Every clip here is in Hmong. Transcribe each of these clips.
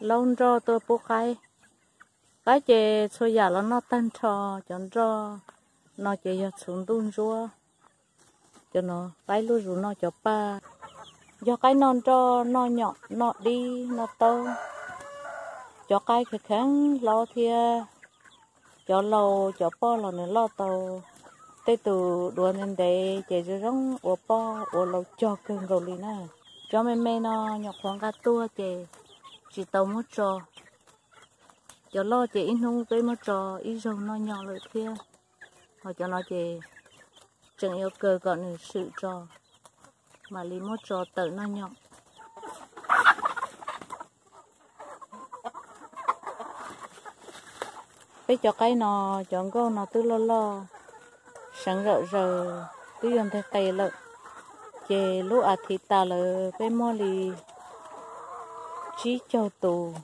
laub nroj tuaj pub qaib. Qaib ces txhua yam los noj tag nrho, cov nroj no ces yog txhuv ntuj ntsuab. Cov no qaib lub zus noj cov paj, yog qaib noj nroj, noj nyom, noj dib, noj taub. Cov qaib kheev kheev hlob thiab cov laus, cov poj los nws loj tau. Tej tus duav ntev ntev ces zoo zoo ua poj ua laus cog kawg nkaus li na. Cov me me no nyuam qhuav nqa tuaj ces tsis tau muab tso. Cov loj ces ib hnub peb muab tso ib zaug noj nyo lawm thiab. Ho cov no ces tseem yuav kaw kom nws swm tso, mam li muab tso tawm noj nyo. Peb cov qaib no, cov nkauj no twb loj loj, seev zom zaws, twb yuav nteg qe lawm. Ces lub as thiv tas lawm peb muaj li tsib caug tus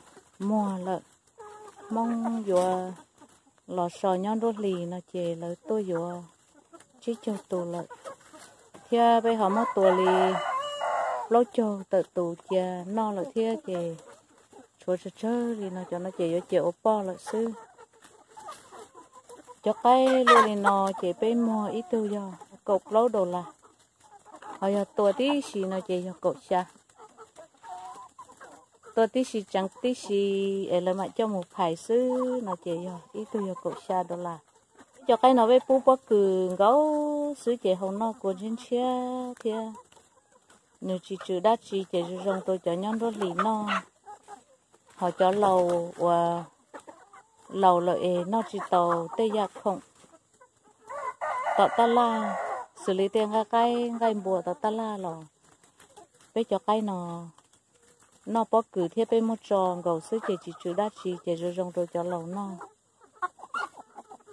muag lawm. Hmoob yuav los so nyob nruab hlis no ces lawv tuaj yuav tsib caug tus lawm, thiab peb ho muab tua li plaub caug tawm tus cia noj lawm thiab ces tshuav tsawg tsawg li no, cov no ces yuav cia ua poj lawm xwb. Cov qaib luaj li no ces peb muag ib tug yog kaum plaub dollar, ho yog tua tib si no ces yog kaum xya. Tua tib si tseev tib si es lawv mam coj mus phais xwb no ces yog ib tug yog kaum xya dollar. Cov qaib no peb pub pob kws nkaus xwb ces hau noj kua ntshiab ntshiab thiab. Nws tsis tsw dab tsi ces zoo zoo rau cov nyob nruab hlis noj. Ho cov laus uas laus lawm es noj tsis tau tej yam khoom tom taj laj, xws li tej nqaij qaib nqaij npua tom taj laj los peb cov qaib no noj pob kws thiab peb muab tso nkaus xwb ces tsis tsw dab tsi ces zoo zoo rau cov laus noj.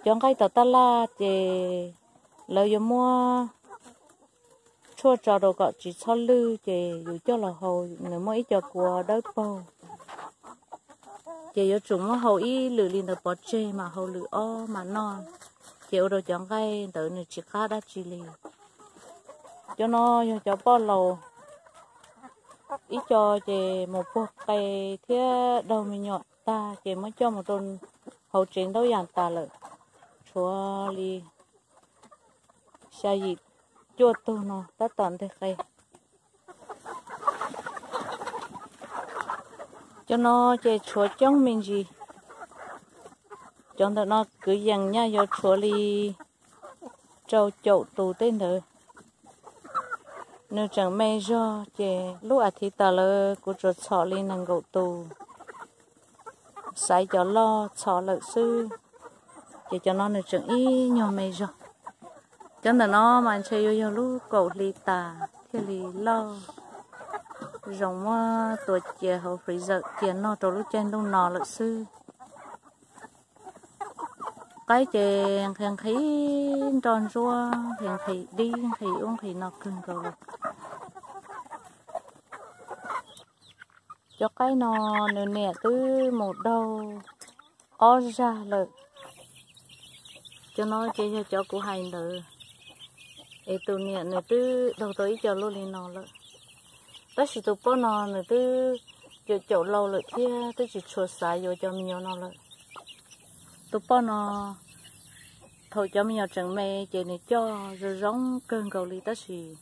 Cov nqaij tom taj laj ces lawv yuav muab tshuaj tso rau kom tsis txhob lwj ces yus coj los hau, nws muaj ib co kua dawb paug, ces yuav tsum muab hau ib lwm li ntawd pov tseg mam hau lwm ob mam noj, ces ua rau cov nqaij ntawd nws tsis qab dab tsi li. Cov no yog cov poj laus, ib co ces mus puag qe thiab daug me nyuam tag ces muab coj mus rau hauv tsev ntaub yam tas lawm. Tshuav li xya yim cuaj tug no tab tom nteg qe. Cov no ces tshuav coob me ntsis. Cov ntawm no kwv yees nyaj yuav tshuav li rau caum tus tej ntawd. Nws tseem me zog ces lub as thiv tas lawm kuv tsuas txhom li nees nkaum tus, xaiv cov loj txhom lawm xwb. Ces cov no nws tseem ib nyuag me zog. Cov ntawm no mas ntshe yuav yog lub kaum hli tas thiaj li loj, zoo muab tua cia hauv freezer cia noj rau lub caij ntuj no lawm xwb. Qaib ces nqhis nqhis nroj ntsuab, nqhis nqhis dib, nqhis ub nqhis no kawg nkaus li. Cov qaib no nws niam twb mus daug ob zag lawm. Cov no ces yog cov kuv hais ntawd, es tus niam nws twb daug tau ib co luaj li no lawm. Tab sis tus poj no nws twb caum caum laus lawm thiab twb tsis tshua xav yuav cov me nyuam no lawm. Tus poj no thaum cov me nyuam tseem me ces nws coj zoo zoo kawg nkaus li, tab sis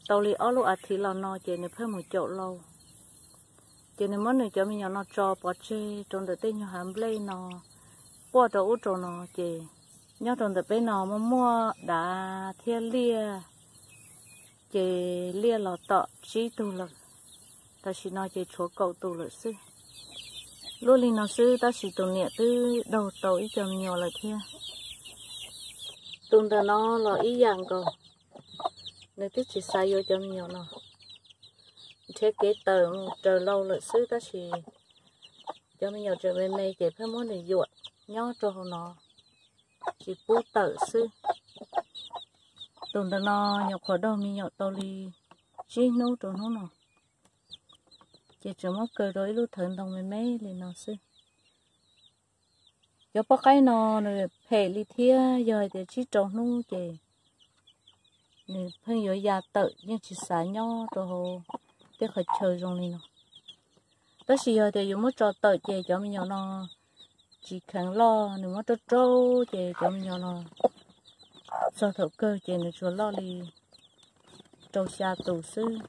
tau li ob lub as thiv los no ces nws pheej mus caum laus. Ces nws muab nws cov me nyuam no tso pov tseg rau ntawm tej nyuag hav nplej no, quaj rau ub rau no ces nyob rau ntawm peb no muaj muaj dav thiab liaj, ces liaj los tom tsib tug lawm. Tam sim no ces tshuav kaum tus lawm xwb. Luaj li no xwb tab sis tus niam twb daug tau ib co me nyuam lawm thiab. Tus ntawm no los ib yam nkaus, nws twb tsis xav yuav cov me nyuam no, nrhiav kev tawm mus raws laus lawm xwb tab sis cov me nyuam tseem me me ces pheej muab nws yuam nyob rau hauv no, tsis pub tawm xwb. Tus ntawm no nyuam qhuav daug me nyuam tau li tsib hnub rau hnub no, ces tseem muab kaw rau ib lub thawv ntoo me me li no xwb. Cov poj qaib no nws phem li thiab, yog hais tias tsib rau hnub ces nws pheej yuav ya tawm, yeej tsis xav nyob rau hauv tej qhov chaw zoo li no. Tab sis yog tias yuav muab tso tawm ces cov me nyuam no tsis kheev loj, nws muab raub raub ces cov me nyuam no txog thaum kawg ces nws tsuas loj li rau xya tus xwb,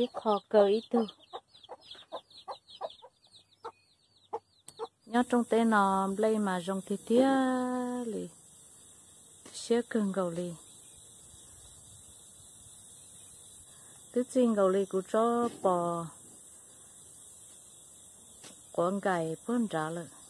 ib qho kaw ib tug. Nyob rooj teb no nplej mas zoo tiag tiag li, siab kawg nkaus li. Twb txij nkaus li kuv tsob pos quav nkais puag nrad lawm.